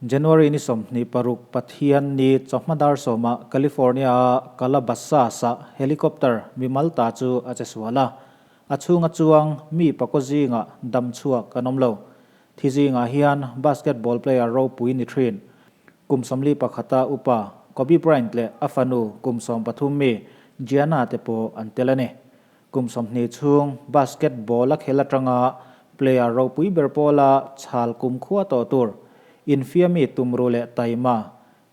January ni 26 Pathianni chawhma dar sawmah California-a Calabasas-ah helicopter mimal ta chu a che sual a. A chhunga chuang mi pakaw zingah dam chhuak an awm lo. Thi zingah hian basketball player ropui ni thin kum 41 upa Kobe Bryant leh a fanu kum 13 mi Gianna te pawh an tel a ni. Kum 20 chhung basketball a khel atanga player ropui ber pawla chhal kum khua tawh tur infiami tumru leh taima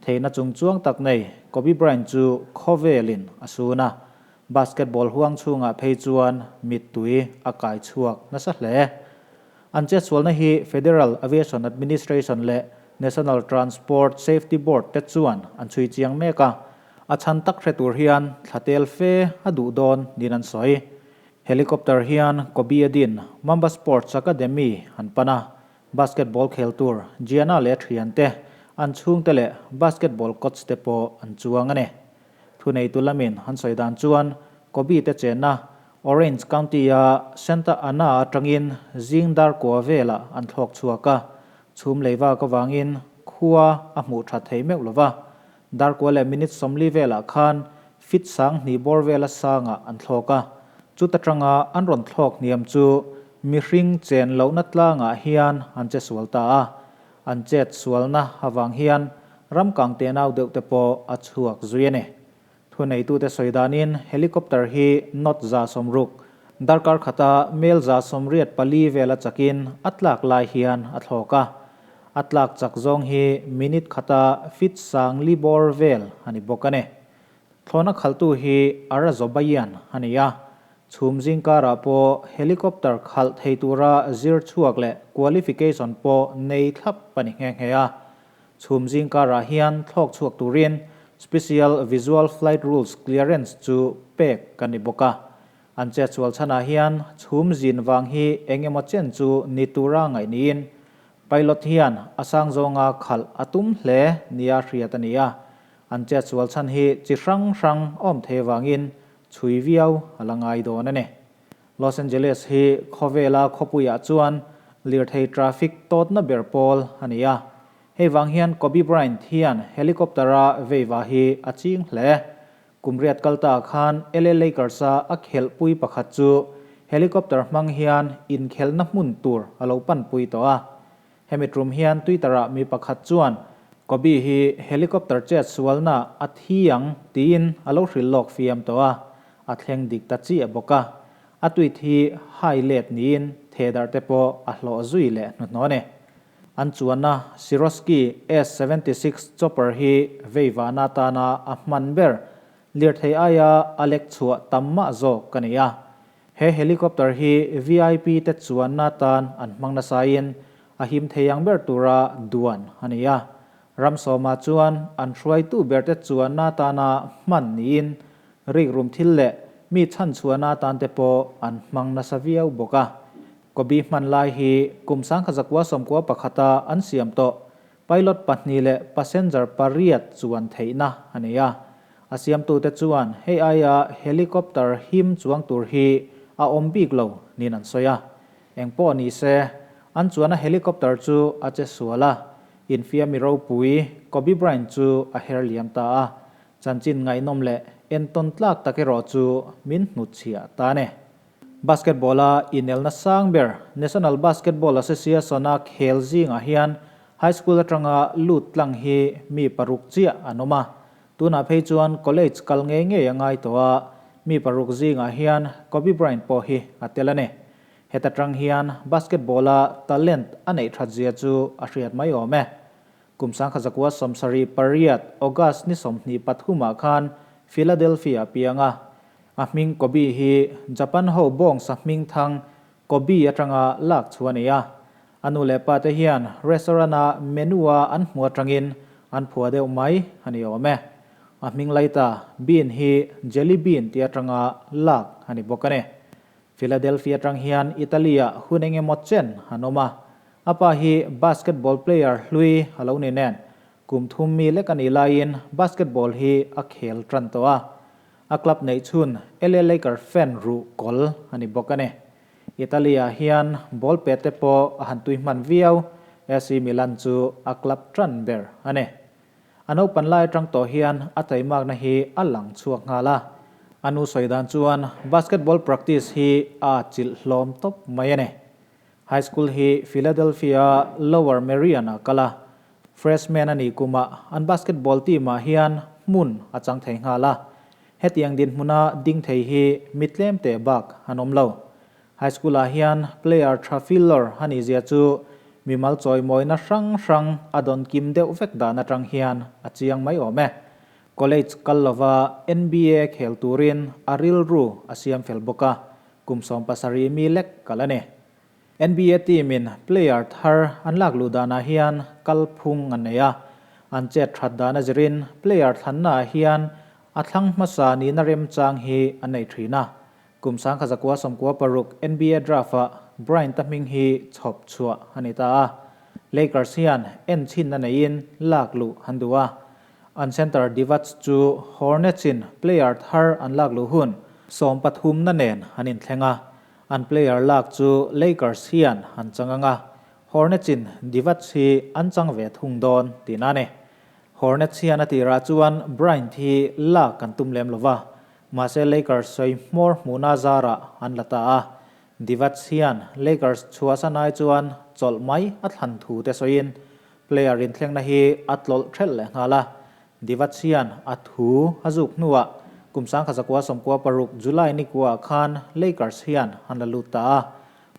theihna chung chuang tak nei Kobe Bryant chu khawvelin a sun a, basketball huang chhungah phei chuan mittui a kai chhuak nasa hle. An chetsualna hi Federal Aviation Administration leh National Transport Safety Board te chuan an chhui chiang mek a, A chhan tak hre tur hian thla tel fe a duh dawn niin an sawi. Helicopter hian Kobe a din Mamba Sports Academy an pan a, basketball khel tur Gianna leh a thiante, an chhungte leh basketball coach te pawh an chuang a ni. Thuneitu lamin an sawi dan chuan Kobe te chenna Orange County-a Santa Ana atangin zing dar kua velah an thlawk chhuak a, chhum lei vak avangin khua a hmuh that thei meuh lo va. Darkua leh minute 40 velah khan fit 2000 bawr vela sangah an thlawk a, chuta tanga an rawn thlawk hniam chu mihring chen lohna tlangah hian an che sual ta a, an chet sualna avang hian ramkang tenau deuh te pawh a chhuak zui a ni. Thuneitute sawi danin helicopter hi knot 160, darkar khata mel 184 vela chakin a tlak lai hian a thlawk a. A tlak chak zawng hi minute khata fit 4000 bawr vel a ni bawk a ni. Thlawhna khalhtu hi Ara Zobayan a ni a, chhum zing karah pawh helicopter khalh thei tura zir chhuak leh qualification pawh nei thlap a ni nghe nghe a. Chhum zing karah hian thlawk chhuak turin Special Visual Flight Rules clearance chu pek ka ni bawk a. An chetsual chhanah hian chhum zin vang hi eng emaw chen chu ni tura ngaih niin pilot hian a sang zawnga khalh a tum hle nia hriat a ni a. An chetsual chhan hi chi hrang hrang awm thei vangin chhui viau a la ngai dawn a ni. Los Angeles hi khawvela khawpuiah chuan lirthei traffic tawtna ber pawl a ni a. Hei vang hian Kobe Bryant hian helicopter-a veiva hi a ching hle. Kum riat kal ta khan LA Lakers-a a khelhpui pakhat chu helicopter hmang hian inkhelhna hmun tur a lo panpui tawh a. Hemi tum hian Twitter-ah mi pakhat chuan Kobe hi helicopter chet sualna a thi ang tiin a lo hrilh lawk fiam tawh a, a thleng dik ta chiah bawk a. A tweet hi hai let niin thehdarh te pawh a hlawh zui leh hnuhnawh a ni. An chuanna Sikorsky S-76 chopper hi veivahna atana a hman ber lirthei aia a lek chhuah tam mah zawk a ni a. He helicopter hi VIP te chuanna atan an hmang nasain a him thei ang ber tura duan a ni a. Ramsawma chuan an hruaitu ber te chuanna atana hman niin rikrum thil leh mi chhanchhuahna atan te pawh an hmang nasa viau bawk a. Kobe hman lai hi kum 1991-a an siam tawh pilot pahnih leh passenger pariat chuan theihna a nei a. A siamtute chuan hei aia helicopter him chuang tur hi a awm bik lo niin an sawi a. Eng pawh ni se, an chuana helicopter chu a che sual a, infiami ropui Kobe Bryant chu a her liam ta a. Chanchin ngaihnawm leh entawn tlak tak erawh chu min hnutchhiah ta ne. Basketball-a inelna sang ber National Basketball Association-a khel zingah hian high school atanga lut tlang hi mi paruk chiah an awm a. Tunah phei chuan college kal ngei ngei a ngai tawh a, mi paruk zingah hian Kobe Bryant pawh hi a tel a ni. Heta tang hian basketball-a talent a neih that zia chu a hriat mai awm e. Kum 1978 August ni 23-ah khan Philadelphia piang a. A hming Kobe hi Japan ho bawngsa hming thang Kobe atanga lak chu a ni a. A nu leh pa te hian restaurant-a menu-a an hmu atangin an phua deuh mai a ni awm e. A hming laita bean hi jelly bean tih atanga lak a ni bawk a ni. Philadelphia atang hian Italy-ah hun eng emaw chen an awm a. A pa hi basketball player hlui a lo ni nen, kum thum mi lek a nih laiin basketball hi a khel tan tawh a. A club neih chhun LA Laker fan ruh kawl a ni bawk a ni. Italy-ah hian ball pet te pawh a han tui hman viau. AC Milan chu a club tan ber a ni. A naupan lai atang tawh hian a taimakna hi a lang chhuak nghal a. A nu sawi dan chuan basketball practice hi a atchilh hlawm tawp mai a ni. High school hi Philadelphia Lower Merion ah kal a, freshman a nih kumah an basketball team ah hian hmun a chang thei nghal a. Hetiang dinhmuna ding thei hi mi tlem teh bak an awm lo. High school ah hian player tha filawr a nih zia chu mimal chawimawina hrang hrang a dawn kim deuh vek dan atang hian a chiang mai awm e. College kal lova NBA khel turin a rilru a siam fel bawk a, Kum 17 mi lek kal a ni. NBA team in player thar an lak luh danah hian kalphung an nei a, an chet that dan a zirin player thlanna ah hian a thlang hmasa nihna remchang hi an nei thin a. Kum 1996 NBA draft ah Bryant-a hming hi chhawp chhuah a ni ta a. Lakers hian enchhinna neiin lak luh an duh a. An center Divac chu Hornets in player thar an lak luh hun 13 na nen an inthleng a, an player lak chu Lakers hian an chang ang a, Hornets in Divac hi an chang ve thung dawn tihna a ni. Hornets hian a tirah chuan Bryant hi lak an tum lem lova, mahse Lakers sawi hmawr hmuhna zarah an la ta a, Divac hian Lakers chhuahsan ai chuan chawlh mai a thlan thu te sawiin Player inthlengna hi a tlawlh thelh leh nghal a, Divac hian a thu a zuk hnuah kum 1996 July ni kuaah khan Lakers hian an la lut ta a,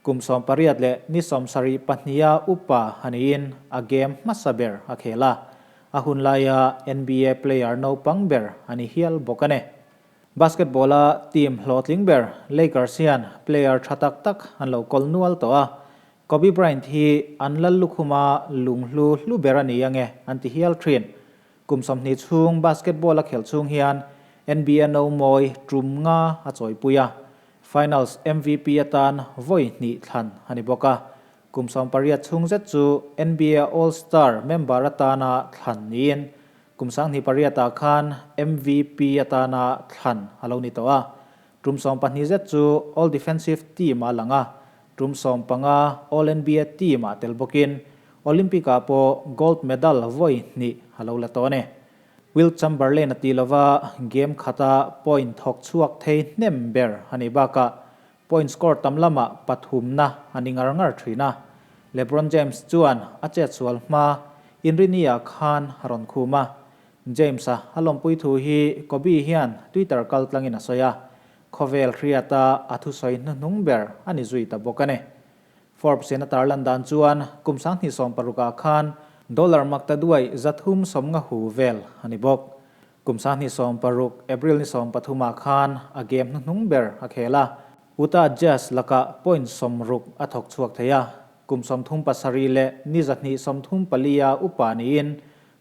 kum 18 leh ni 72 a upa a niin a game hmasa ber a khel a, a hun laia NBA player naupang ber a ni hial bawk a ni. Basketball-a team hlawhtling ber Lakers hian player tha tak tak an lo kawl nual tawh a, Kobe Bryant hi an lal lukhuma lunghlu hlu ber a ni ange an ti hial thin. Kum 20 chhung basketball a khelh chhung hian NBA no mawi tum nga a chawipui a, Finals MVP atan vawi hnih thlan a ni bawk a. Kum 18 chhung zet chu NBA All-Star member atana thlan niin kum 2008 ah khan MVP atana thlan a lo ni tawh a. Tum 12 zet chu All Defensive Team a lang a, tum 15 All NBA Team ah tel bawkin Olympic ah pawh gold medal vawi hnih a lo la tawh a ni. Wilt Chamberlain a ti lova game khata point thawk chhuak thei hnem ber a nih bakah point score tam lamah pathumna a ni ngar ngar thin a. LeBron James chuan a chetsual hma Inrini-ah khan a rawn khum a, James-a a lawmpui thu hi Kobe hian Twitter kal tlangin a sawi a, khawvel hriata a thusawi hnuhnung ber a ni zui ta bawk a ni. Forbes-in a tarlan dan chuan kum 2016 ah khan dollar makta duai 350 hu vel a ni bawk. Kum 2016 April ni 13 ah khan a game hnuhnung ber a khel a, Utah Jazz lakah point 60 a thawk chhuak thei a, kum 37 leh ni 234 a upa niin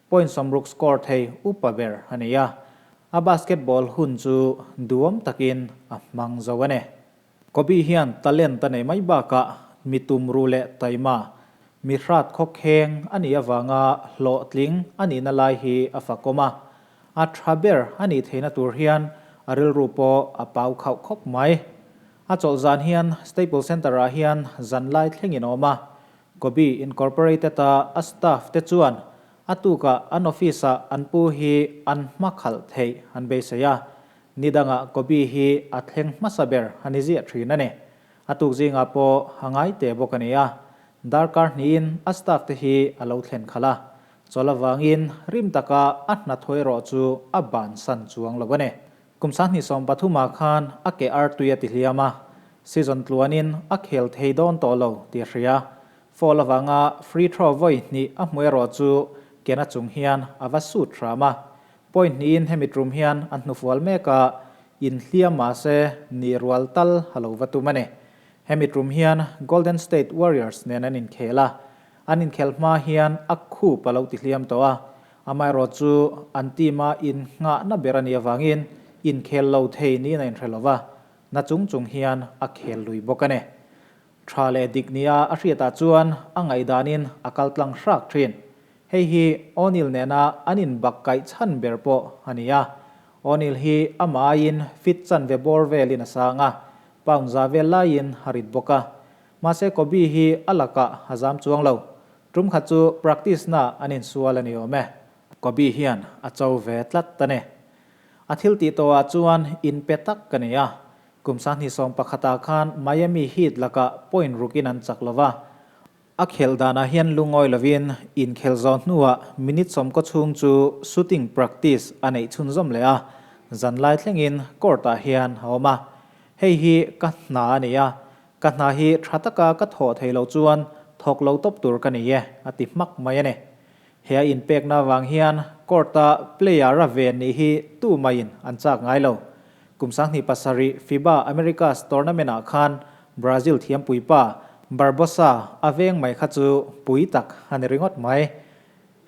Point 60 score thei upa ber a ni a, a basketball hun chu duam takin a hmang zo a ni. Kobe hian talent a nei mai bakah mi tumru leh taima, mi hrat khawkheng a nih avanga hlawhtling a nihna lai hi a fakawm a, a tha ber a nih theihna tur hian a rilru pawh a pau khauh khawp mai. A chawlh zan hian Staples Center-ah hian zanlai thlengin a awm a, Kobe Incorporated-a a staff te chuan a tukah an office-ah an pu hi an hma khalh theih an beisei a, ni dangah Kobe hi a thleng hmasa ber a ni ziah thin a ni. A tuk zingah pawh a ngai teh bawk a ni a, darkar hnihin a staff te hi a lo thlen khalh a, chawlh avangin rim taka a hnathawh erawh chu a bansan chuang lo a ni. Kum 2013 ah khan a ke artui a ti hliam a, season tluanin a khel thei dawn tawh lo tih a hria. Foul avanga free throw vawi hnih a hmu erawh chu kena chung hian a va suit hram a. Point hnihin hemi tum hian a hnufual mek a, inhliam mahse ni rual tal a lo va tum a ni. Hemi tum hian Golden State Warriors nen an inkhel a, an inkhelh hma hian a khup a lo ti hliam tawh a, Amaherawh chu an team-a innghahna ber a nih avangin inkhel lo thei niin a inhre lo va, na chung chung hian a khel lui bawk a ni. Tha leh dik nia a hriatah chuan a ngaihdanin a kal tlang hrak thin. Hei hi O'Neal nena an inbak kaih chhan ber pawh a ni a. O'Neal hi amah aiin fit chanve bawr velin a sang a, pound za vel laiin a rit bawk a. Mahse Kobe hi a lakah a zam chuang lo. Tum khat chu practice na an insual a ni awm e. Kobe hian a cho ve tlat a ni. A thil tih tawhah chuan inpe tak ka ni a. Kum 2011ah khan Miami Heat lakah point rukin an chak lo va. A khelh danah hian lungawi lovin inkhelh zawh hnuah minute 90 chhung chu shooting practice a neih chhunzawm leh a, zanlai thlengin court-ah hian a awm a. Hei hi ka hna a ni a, ka hna hi tha taka ka thawh thei loh chuan thawk lo tawp tur ka ni e, a ti hmak mai a ni. He a inpekna avang hian court-a player-a ven nih hi tu maiin an chak ngai lo. Kum 2007 FIBA Americas tournament-ah khan Brazil thiampuipa Barbosa a veng mai kha chu pui tak a ni ringawt mai.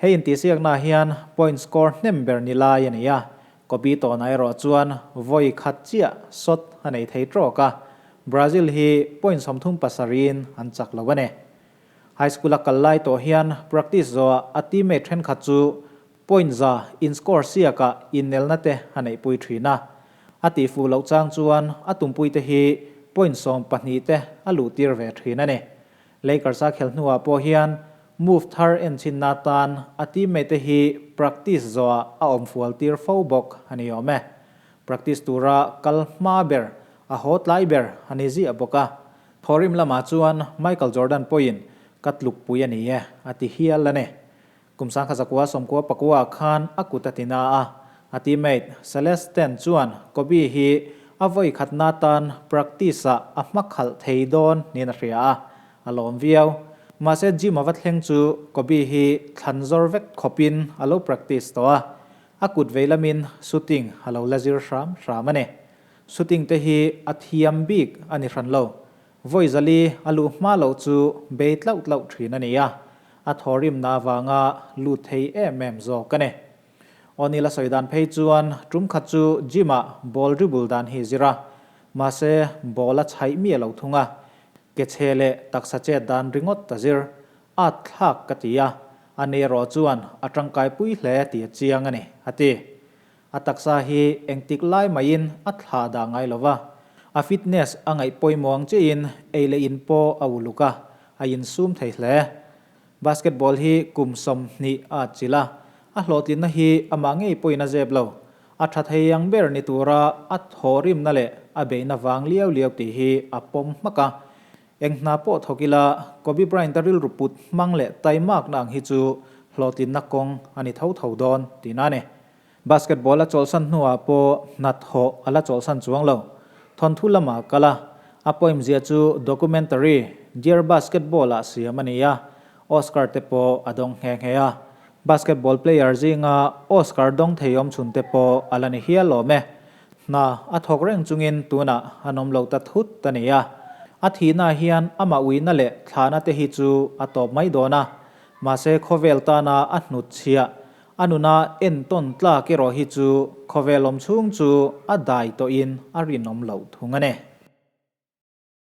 Hei intihsiaknaah hian point score hnem ber ni lai a ni a, Kobe tawnah erawh chuan vawi khat chiah shot a nei thei trawk a, Brazil hi point 37in an chak lo a ni. High school a kal lai tawh hian practice zawhah a teammate thenkhat chu point za in score siakah innelna te a neihpui thin a. A tihfuh loh chang chuan a tumpuite hi point 12 te a luhtir ve thin a ni. Lakers a khelh hnuah pawh hian move thar enchinna atan a teammate te hi practice zawhah a awm fual tir fo bawk a ni awm e. Practice tura kal hma ber, a haw tlai ber a ni ziah bawk a. Thawrim lamah chuan Michael Jordan pawhin ka tlukpui a ni e, a ti hial a ni. Kum 1999 khan a kut a ti na a, a teammate Celeste Ten chuan Kobe hi a vawi khatna tan practice-ah a hma khalh thei dawn niin a hria a, a lawm viau. Mahse gym a va thleng chu Kobe hi thlan zawr vek khawpin a lo practice tawh a, a kut vei lamin shooting a lo la zir hram hram a ni. Shooting te hi a thiam bik a ni hran lo. Vawi zali a luh hma loh chu bei tlauh tlauh thin a ni a, a thawrimna avanga lut thei em em zawk a ni. O'Neal a sawi dan phei chuan tum khat chu gym-ah ball dribble dan hi zir a, mahse ball a chhaih miah lo thung a, ke chhe leh taksa chet dan ringawt a zir. At thlak ka ti a, a ni erawh chuan a tangkaipui hle tih a chiang a ni, a ti. A taksa hi engtik lai maiin a thlah dah ngai lo va, a fitness a ngaih pawimawh ang chiahin ei leh in pawh a uluk a, a insum thei hle. Basketball hi kum 20 a atchilh a, a hlawhtlinna hi amah ngei pawhin a zep lo. A tha thei ang ber ni tura a thawhrimna leh a beihna vang liau liau tih hi a pawm hmak a. Eng hna pawh thawk ila, Kobe Bryant-a rilru put hmang leh taimakna ang hi chu hlawhtlinna kawng a ni tho tho dawn tihna a ni. Basketball a chawlhsan hnuah pawh hnathawh a la chawlhsan chuang lo. Thawnthu lamah a kal a, a poem zia chu documentary Dear Basketball ah siam a ni a, Oscar te pawh a dawng nghe nghe a. Basketball player zinga Oscar dawng thei awm chhun te pawh a la ni hial awm e. Hna a thawk reng chungin tunah an awm lo ta thut a ni a. A thihna hian amah uina leh thlahna te hi chu a tawp mai dawn a, mahse khawvel tana a hnutchhiah A nuna entawn tlak erawh hi chu khawvel awm chhung chu a dai tawhin a rinawm loh thung a ni.